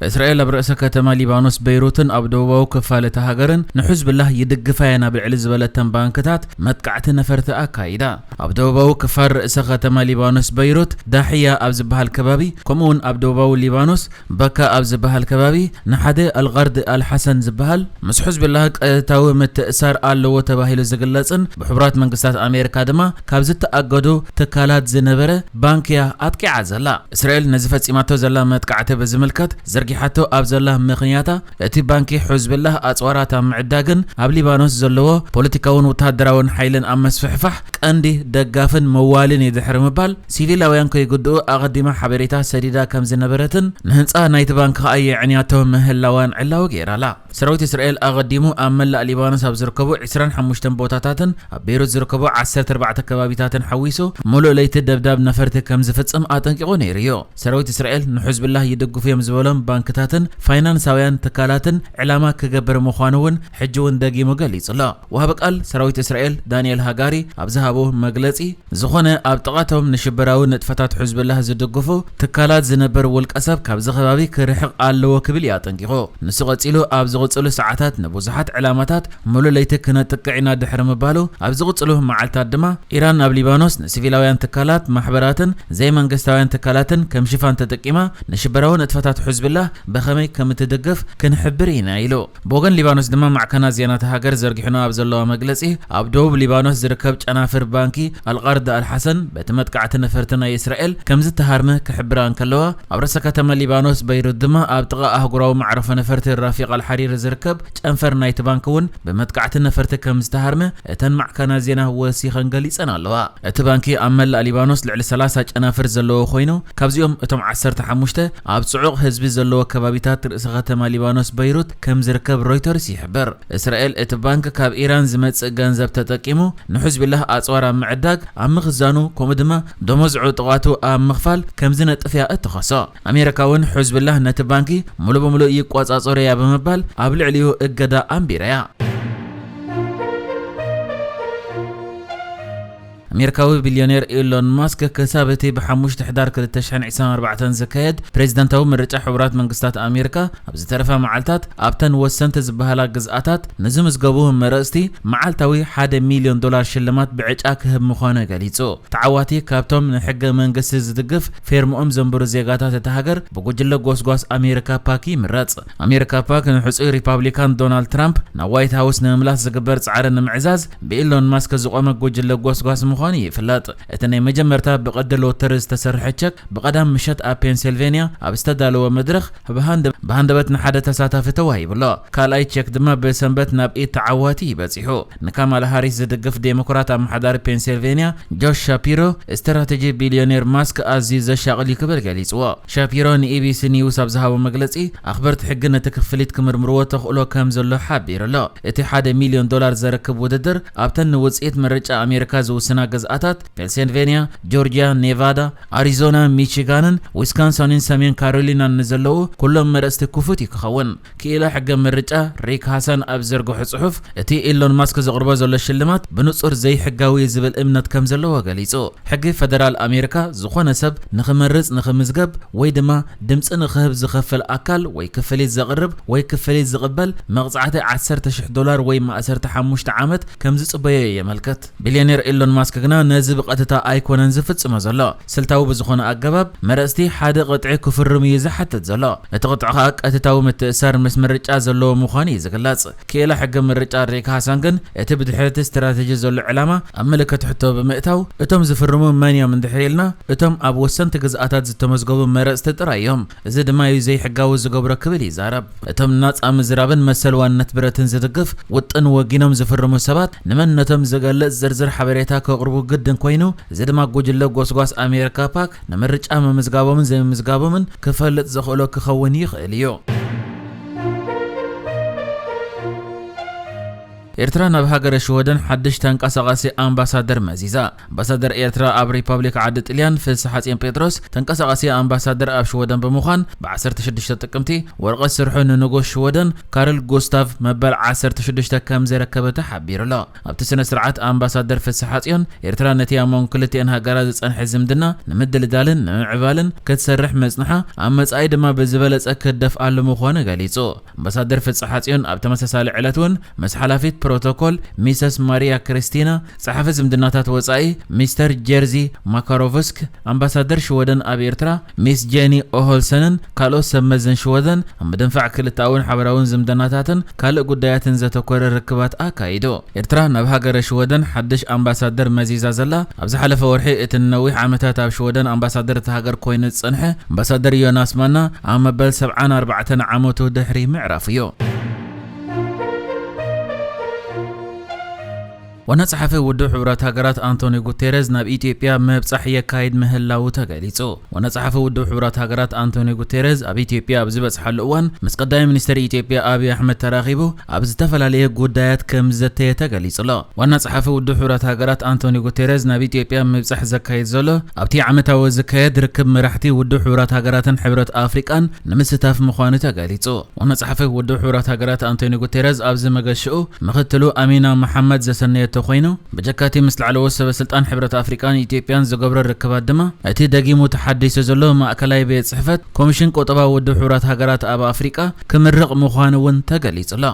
እስራኤል ኣብ ርእሰ ከተማ ሊባኖስ በይሩትን ኣብ ደቡባዊ ክፋል እታ ሃገርን ንሕዝብላህ ይድግፋ እየን ኣብ ልዕሊ ዝበለተን ባንክታት መጥቃዕቲ ነፈርቲ ኣካይዳ። ኣብ ደቡባዊ ክፋል ርእሰ ከተማ ሊባኖስ በይሩት ዳሕያ ኣብ ዝበሃል ከባቢ፣ ከምኡውን ኣብ ደቡባዊ ሊባኖስ በካ ኣብ ዝበሃል ከባቢ ንሓደ ኣልጋርድ ኣልሓሰን ዝበሃል ምስ ሕዝብላህ ቀጥታዊ ምትእሳር ኣለዎ ተባሂሉ ዝግለጽን ብሕቡራት መንግስታት ኣሜሪካ ድማ ካብ ዝተኣገዱ ትካላት ዝነበረ ባንክያ ኣጥቂዓ ዘላ። እስራኤል ነዚ ፈጺማቶ ዘላ መጥቃዕቲ ብዝምልከት ዘርጊሓቶ ኣብ ዘላ ምኽንያታ፣ እቲ ባንኪ ሕዝብላህ ኣጽዋራት ኣብ ምዕዳግን ኣብ ሊባኖስ ዘለዎ ፖለቲካውን ወተሃደራውን ሓይልን ኣብ መስፍሕፋሕ ቀንዲ ደጋፍን መዋልን እዩ ድሕሪ ምባል፣ ሲቪላውያን ከይጉድኡ ኣቐዲማ ሓበሬታ ሰዲዳ ከም ዝነበረትን ንህንጻ ናይቲ ባንክ ከኣ የዕንያቶ ምህላዋን ዕላዊ ገይራላ። ሰራዊት እስራኤል ኣቐዲሙ ኣብ መላእ ሊባኖስ ኣብ ዝርከቡ ዕስራን ሓሙሽተን ቦታታትን ኣብ ቤይሩት ዝርከቡ ዓሰርተ ኣርባዕተ ከባቢታትን ሓዊሱ፣ ሙሉእ ለይቲ ደብዳብ ነፈርቲ ከም ዝፍጽም ኣጠንቂቑ ነይሩ እዩ። ሰራዊት እስራኤል ንሕዝብላህ ይድግፉ እዮም ዝበሎም ባንክታትን ፋይናንሳውያን ትካላትን ዕላማ ክገብር ምዃኑ እውን ሕጂ እውን ደጊሙ ገሊጹ ኣሎ። ወሃቢ ቃል ሰራዊት እስራኤል ዳንኤል ሃጋሪ ኣብ ዝሃቦ መግለጺ፣ ዝኾነ ኣብ ጥቓቶም ንሽበራዊ ንጥፈታት ሕዝብላህ ዝድግፉ ትካላት ዝነበር ውልቀ ሰብ ካብዚ ከባቢ ክርሕቕ ኣለዎ ክብል እዩ ኣጠንቂቑ። ንሱ ቀጺሉ፣ ኣብ ዝቕጽሉ ሰዓታት ንብዙሓት ዕላማታት ሙሉእ ለይቲ ክነጥቅዕ ኢና ድሕሪ ምባሉ፣ ኣብ ዝቕጽሉ መዓልታት ድማ ኢራን ኣብ ሊባኖስ ንሲቪላውያን ትካላት፣ ማሕበራትን ዘይመንግስታውያን ትካላትን ከም ሽፋን ተጠቂማ ንሽበራዊ ንጥፈታት ሕዝብላህ ብኸመይ ከም እትድግፍ ክንሕብር ኢና ኢሉ። ብወገን ሊባኖስ ድማ ማዕከናት ዜና እታ ሃገር ዘርጊሑና ኣብ ዘለዋ መግለጺ፣ ኣብ ደቡብ ሊባኖስ ዝርከብ ጨናፍር ባንኪ ኣልቃርድ ኣልሓሰን በቲ መጥቃዕቲ ነፈርቲ ናይ እስራኤል ከም ዝተሃርመ ክሕብራ እንከለዋ፣ ኣብ ርእሰ ከተማ ሊባኖስ በይሩት ድማ ኣብ ጥቓ ኣህጉራዊ መዕረፎ ነፈርቲ ራፊቅ ኣልሓሪር ዝርከብ ጨንፈር ናይቲ ባንክ እውን ብመጥቃዕቲ ነፈርቲ ከም ዝተሃርመ እተን ማዕከናት ዜና ወሲኸን ገሊጸን ኣለዋ። እቲ ባንኪ ኣብ መላእ ሊባኖስ ልዕሊ ሰላሳ ጨናፍር ዘለዎ ኮይኑ፣ ካብዚኦም እቶም ዓሰርተ ሓሙሽተ ኣብ ጽዑቕ ህዝቢ ዘለዎ ከባቢታት ርእሰ ከተማ ሊባኖስ በይሩት ከም ዝርከብ ሮይተርስ ይሕብር። እስራኤል እቲ ባንክ ካብ ኢራን ዝመጽእ ገንዘብ ተጠቂሙ ንሕዝብላህ ኣጽዋር ኣብ ምዕዳግ፣ ኣብ ምኽዛኑ፣ ከምኡ ድማ ደሞዝ ዕጡቓቱ ኣብ ምኽፋል ከም ዝነጥፍ እያ እትኸሶ። ኣሜሪካ እውን ሕዝብላህ ነቲ ባንኪ ሙሉ በሙሉ ይቆጻጸሮ እያ ብምባል ኣብ ልዕሊኡ እገዳ ኣንቢራ እያ። ኣሜሪካዊ ቢልዮኔር ኢሎን ማስክ ክሳብ እቲ ብ ሓሙሽተ ሕዳር ክልተ ሽሕን ዕስራን ኣርባዕተን ዝካየድ ፕሬዝደንታዊ ምርጫ ሕቡራት መንግስታት ኣሜሪካ ኣብ ዝተረፋ መዓልታት ኣብተን ወሰንቲ ዝበሃላ ግዝኣታት ንዝምዝገቡ መረጽቲ መዓልታዊ ሓደ ሚልዮን ዶላር ሽልማት ብዕጫ ክህብ ምዃኑ ገሊጹ። ተዓዋቲ ካብቶም ንሕገ መንግስቲ ዝድግፍ ፌርምኦም ዘንብሩ ዜጋታት እታ ሃገር ብጉጅለ ጎስጓስ ኣሜሪካ ፓክ ይምረጽ። ኣሜሪካ ፓክ ንሕጹይ ሪፓብሊካን ዶናልድ ትራምፕ ናብ ዋይት ሃውስ ንምምላስ ዝግበር ጻዕሪ ንምዕዛዝ ብኢሎን ማስክ ዝቖመ ጉጅለ ጎስጓስ ምዃኑ ይፍለጥ። እቲ ናይ መጀመርታ ብቐዲ ሎተሪ ዝተሰርሐ ቸክ ብቐዳም ምሸት ኣብ ፔንሲልቬንያ ኣብ ዝተዳለወ መድረኽ ብሃንደ-፣ ብሃንደበት ንሓደ ተሳታፊ ተዋሂቡ ኣሎ። ካልኣይ ቼክ ድማ ብሰንበት ናብ ኢድ ተዓዋቲ እዩ በጺሑ። ንካማላ ሃሪስ ዝድግፍ ዴሞክራት ኣመሓዳሪ ፔንሲልቬንያ ጆሽ ሻፒሮ፣ ስትራቴጂ ቢልዮኔር ማስክ ኣዝዩ ዘሻቕል እዩ ክብል ገሊጽዎ። ሻፒሮ ንኢቢሲ ኒውስ ኣብ ዝሃቦ መግለጺ፣ ኣኽበርቲ ሕጊ ነቲ ክፍሊት ክምርምርዎ ተኽእሎ ከም ዘሎ ሓቢሩ ኣሎ። እቲ ሓደ ሚልዮን ዶላር ዘረክብ ውድድር ኣብተን ንውጽኢት ምርጫ ኣሜሪካ ዝውስና ግዝኣታት ፔንሲልቬንያ፣ ጆርጂያ፣ ኔቫዳ፣ ኣሪዞና፣ ሚቺጋንን ዊስካንሰንን ሰሜን ካሮሊናን ንዘለዉ ኩሎም መረጽቲ ክፉት እዩ ክኸውን። ክኢላ ሕገ ምርጫ ሪክ ሃሰን ኣብ ዘርግሖ ጽሑፍ፣ እቲ ኢሎን ማስክ ዘቕርቦ ዘሎ ሽልማት ብንጹር ዘይሕጋዊ እዩ ዝብል እምነት ከም ዘለዎ ገሊጹ። ሕጊ ፈደራል ኣሜሪካ፣ ዝኾነ ሰብ ንኽመርጽ፣ ንኽምዝገብ ወይ ድማ ድምጺ ንኽህብ ዝኸፍል ኣካል ወይ ክፍሊት ዘቕርብ ወይ ክፍሊት ዝቕበል መቕጻዕቲ ዓሰርተ ሽሕ ዶላር ወይ ማእሰርቲ ሓሙሽተ ዓመት ከም ዝጽበዮ የመልክት። ቢልዮኔር ኢሎን ማስክ ግና ነዚ ብቐጥታ ኣይኮነን ዝፍጽሞ ዘሎ። ስልታዊ ብዝኾነ ኣገባብ መረጽቲ ሓደ ቅጥዒ ክፍርም እዩ ዝሓትት ዘሎ። እቲ ቅጥዒ ከኣ ቀጥታዊ ምትእሳር ምስ ምርጫ ዘለዎ ምዃኑ እዩ ዝግለጽ። ክኢላ ሕጊ ምርጫ ሪክ ሃሰን ግን እቲ ብድሕሪ እቲ ስትራተጂ ዘሎ ዕላማ ኣብ ምልክት ሕቶ ብምእታው፣ እቶም ዝፍርሙ መን እዮም እንድሕር ኢልና፣ እቶም ኣብ ወሰንቲ ግዝኣታት ዝተመዝገቡ መረጽቲ ጥራይ እዮም። እዚ ድማ እዩ ዘይሕጋዊ ዝገብሮ ክብል ይዛረብ። እቶም ናጻ ምዝራብን መሰል ዋንነት ብረትን ዝድግፍ ውጥን ወጊኖም ዝፍርሙ ሰባት ንመንነቶም ዝገልጽ ዝርዝር ሓበሬታ ከቕርቡ ግድን ኮይኑ፣ እዚ ድማ ጉጅለ ጎስጓስ ኣሜሪካ ፓክ ንምርጫ ምምዝጋቦምን ዘይምምዝጋቦምን ክፈልጥ ዘኽእሎ ክኸውን ይኽእል እዩ። ኤርትራ ናብ ሃገረ ሽወደን ሓድሽ ተንቀሳቓሲ ኣምባሳደር መዚዛ። ኣምባሳደር ኤርትራ ኣብ ሪፐብሊክ ዓዲ ጥልያን ፍስሓጽዮን ጴጥሮስ ተንቀሳቓሲ ኣምባሳደር ኣብ ሽወደን ብምዃን ብ ዓሰርተ ሽዱሽተ ጥቅምቲ ወረቐት ስርሑ ንንጉስ ሽወደን ካርል ጉስታቭ መበል ዓሰርተ ሽዱሽተ ከም ዘረከበ ተሓቢሩ ኣሎ። ኣብቲ ስነ ስርዓት ኣምባሳደር ፍስሓጽዮን ኤርትራ ነቲ ኣብ መንጎ ክልቲኤን ሃገራት ዝጸንሐ ዝምድና ንምድልዳልን ንምምዕባልን ክትሰርሕ ምጽንሓ ኣብ መጻኢ ድማ ብዝበለጸ ክደፍኣሉ ምዃኑ ገሊጹ። ኣምባሳደር ፍስሓጽዮን ኣብ ተመሳሳሊ ዕለት እውን ምስ ሓላፊት ፕሮቶኮል ሚሰስ ማሪያ ክሪስቲና፣ ጸሓፊ ዝምድናታት ወጻኢ ሚስተር ጀርዚ ማካሮቭስክ፣ ኣምባሳደር ሽወደን ኣብ ኤርትራ ሚስ ጄኒ ኦሆልሰንን ካልኦት ሰብ መዝን ሽወደን ኣብ ምድንፋዕ ክልተኣውን ሓበራውን ዝምድናታትን ካልእ ጉዳያትን ዘተኮረ ርክባት ኣካይዱ። ኤርትራ ናብ ሃገረ ሽወደን ሓድሽ ኣምባሳደር መዚዛ ዘላ ኣብ ዝሓለፈ ወርሒ እቲ ንነዊሕ ዓመታት ኣብ ሽወደን ኣምባሳደር እታ ሃገር ኮይኑ ዝጸንሐ ኣምባሳደር ዮናስ ማና ኣብ መበል ሰብዓን ኣርባዕተን ዓመቱ ድሕሪ ምዕራፉ እዩ። ዋና ጸሓፊ ውድብ ሕቡራት ሃገራት ኣንቶኒ ጉቴሬዝ ናብ ኢትዮጵያ ምብጻሕ የካይድ ምህላዉ ተገሊጹ። ዋና ጸሓፊ ውድብ ሕቡራት ሃገራት ኣንቶኒ ጉቴሬዝ ኣብ ኢትዮጵያ ኣብ ዝበጽሓሉ እዋን ምስ ቀዳማይ ሚኒስትር ኢትዮጵያ ኣብይ ኣሕመድ ተራኺቡ ኣብ ዝተፈላለየ ጉዳያት ከም ዝዘተየ ተገሊጹ ኣሎ። ዋና ጸሓፊ ውድብ ሕቡራት ሃገራት ኣንቶኒ ጉቴሬዝ ናብ ኢትዮጵያ ምብጻሕ ዘካይድ ዘሎ ኣብቲ ዓመታዊ ዝካየድ ርክብ መራሕቲ ውድብ ሕቡራት ሃገራትን ሕብረት ኣፍሪቃን ንምስታፍ ምዃኑ ተገሊጹ። ዋና ጸሓፊ ውድብ ሕቡራት ሃገራት ኣንቶኒ ጉቴሬዝ ኣብዚ መገሽኡ ምኽትሉ ኣሚና መሓመድ ዘሰነየቶ ኮይኑ፣ ብጀካቲ ምስ ላዕለዎት ሰበ ስልጣን ሕብረት ኣፍሪቃን ኢትዮጵያን ዝገብሮ ርክባት ድማ እቲ ደጊሙ ተሓዲሱ ዘሎ ማእከላይ ቤት ጽሕፈት ኮሚሽን ቁጠባ ውድብ ሕቡራት ሃገራት ኣብ ኣፍሪቃ ክምርቕ ምዃኑ እውን ተገሊጹ ኣሎ።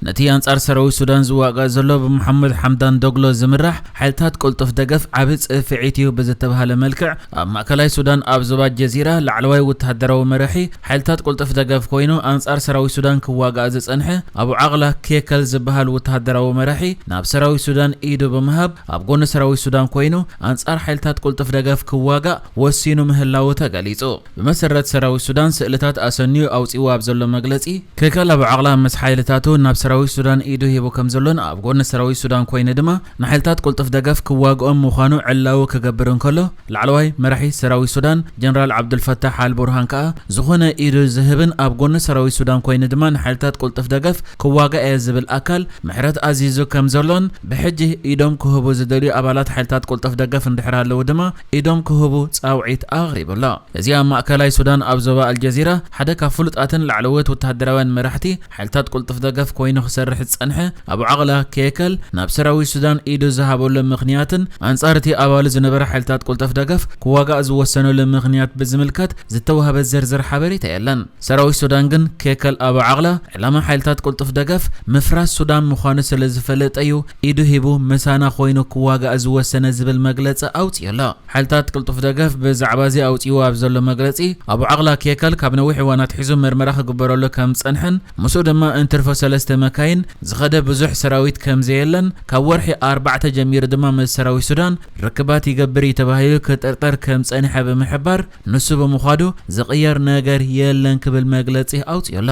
ነቲ ኣንጻር ሰራዊት ሱዳን ዝዋጋእ ዘሎ ብመሓመድ ሓምዳን ዶግሎ ዝምራሕ ሓይልታት ቅልጡፍ ደገፍ ዓቢ ጽፍዒት እዩ ብዝተባሃለ መልክዕ ኣብ ማእከላይ ሱዳን ኣብ ዞባ ጀዚራ ላዕለዋይ ወተሃደራዊ መራሒ ሓይልታት ቅልጡፍ ደገፍ ኮይኑ ኣንጻር ሰራዊት ሱዳን ክዋጋእ ዝጸንሐ ኣቡ ዓቕላ ኬከል ዝበሃል ወተሃደራዊ መራሒ ናብ ሰራዊት ሱዳን ኢዱ ብምሃብ ኣብ ጎኒ ሰራዊት ሱዳን ኮይኑ ኣንጻር ሓይልታት ቅልጡፍ ደገፍ ክዋጋእ ወሲኑ ምህላዉ ተገሊጹ። ብመሰረት ሰራዊት ሱዳን ስእልታት ኣሰንዩ ኣውጺኡ ኣብ ዘሎ መግለጺ፣ ከከል ኣቡ ዓቕላ ምስ ሓይልታቱ ናብ ሰራዊት ሱዳን ኢዱ ሂቡ ከም ዘሎን ኣብ ጎኒ ሰራዊት ሱዳን ኮይኑ ድማ ንሓይልታት ቅልጡፍ ደገፍ ክዋግኦም ምዃኑ ዕላዊ ክገብር እንከሎ፣ ላዕለዋይ መራሒ ሰራዊት ሱዳን ጀነራል ዓብዱልፈታሕ ኣልቡርሃን ከኣ ዝኾነ ኢዱ ዝህብን ኣብ ጎኒ ሰራዊት ሱዳን ኮይኑ ድማ ንሓይልታት ቅልጡፍ ደገፍ ክዋጋእ እየ ዝብል ኣካል ምሕረት ኣዚዙ ከም ዘሎን ብሕጂ ኢዶም ክህቡ ዝደልዩ ኣባላት ሓይልታት ቅልጡፍ ደገፍ እንድሕር ኣለዉ ድማ ኢዶም ክህቡ ጻውዒት ኣቕሪቡ ኣሎ። እዚ ኣብ ማእከላይ ሱዳን ኣብ ዞባ ኣልጀዚራ ሓደ ካብ ፍሉጣትን ላዕለዎት ወተሃደራውያን መራሕቲ ሓይልታት ቅልጡፍ ደገፍ ኮይኑ ክሰርሕ ዝጸንሐ ኣቡ ዓቕላ ኬከል ናብ ሰራዊት ሱዳን ኢዱ ዝሃበሉ ምኽንያትን ኣንጻር እቲ ኣባሉ ዝነበረ ሓይልታት ቅልጡፍ ደገፍ ክዋጋእ ዝወሰነሉ ምኽንያት ብዝምልከት ዝተዋህበ ዝርዝር ሓበሬታ የለን። ሰራዊት ሱዳን ግን ኬከል ኣቡ ዓቕላ ዕላማ ሓይልታት ቅልጡፍ ደገፍ ምፍራስ ሱዳን ምዃኑ ስለ ዝፈለጠ እዩ ኢዱ ሂቡ ምሳና ኮይኑ ክዋጋእ ዝወሰነ ዝብል መግለጺ ኣውጺኡ ኣሎ። ሓይልታት ቅልጡፍ ደገፍ ብዛዕባ እዚ ኣውጺኡ ኣብ ዘሎ መግለጺ፣ ኣቡ ዓቕላ ኬከል ካብ ነዊሕ እዋን ኣትሒዙ መርመራ ክግበረሉ ከም ዝጸንሐን ምስኡ ድማ እንትርፎ ሰለስተ መካይን ዝኸደ ብዙሕ ሰራዊት ከም ዘየለን ካብ ወርሒ ኣርባዕተ ጀሚሩ ድማ ምስ ሰራዊት ሱዳን ርክባት ይገብር እዩ ተባሂሉ ክጥርጠር ከም ጸኒሐ ብምሕባር ንሱ ብምዃዱ ዝቕየር ነገር የለን ክብል መግለጺ ኣውጺኡ ኣሎ።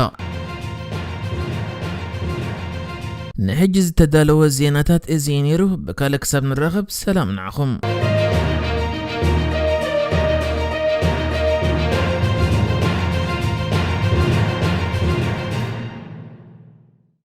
ንሕጂ ዝተዳለወ ዜናታት እዚ እዩ ነይሩ። ብካልእ ክሳብ ንራኸብ ሰላም ንዓኹም።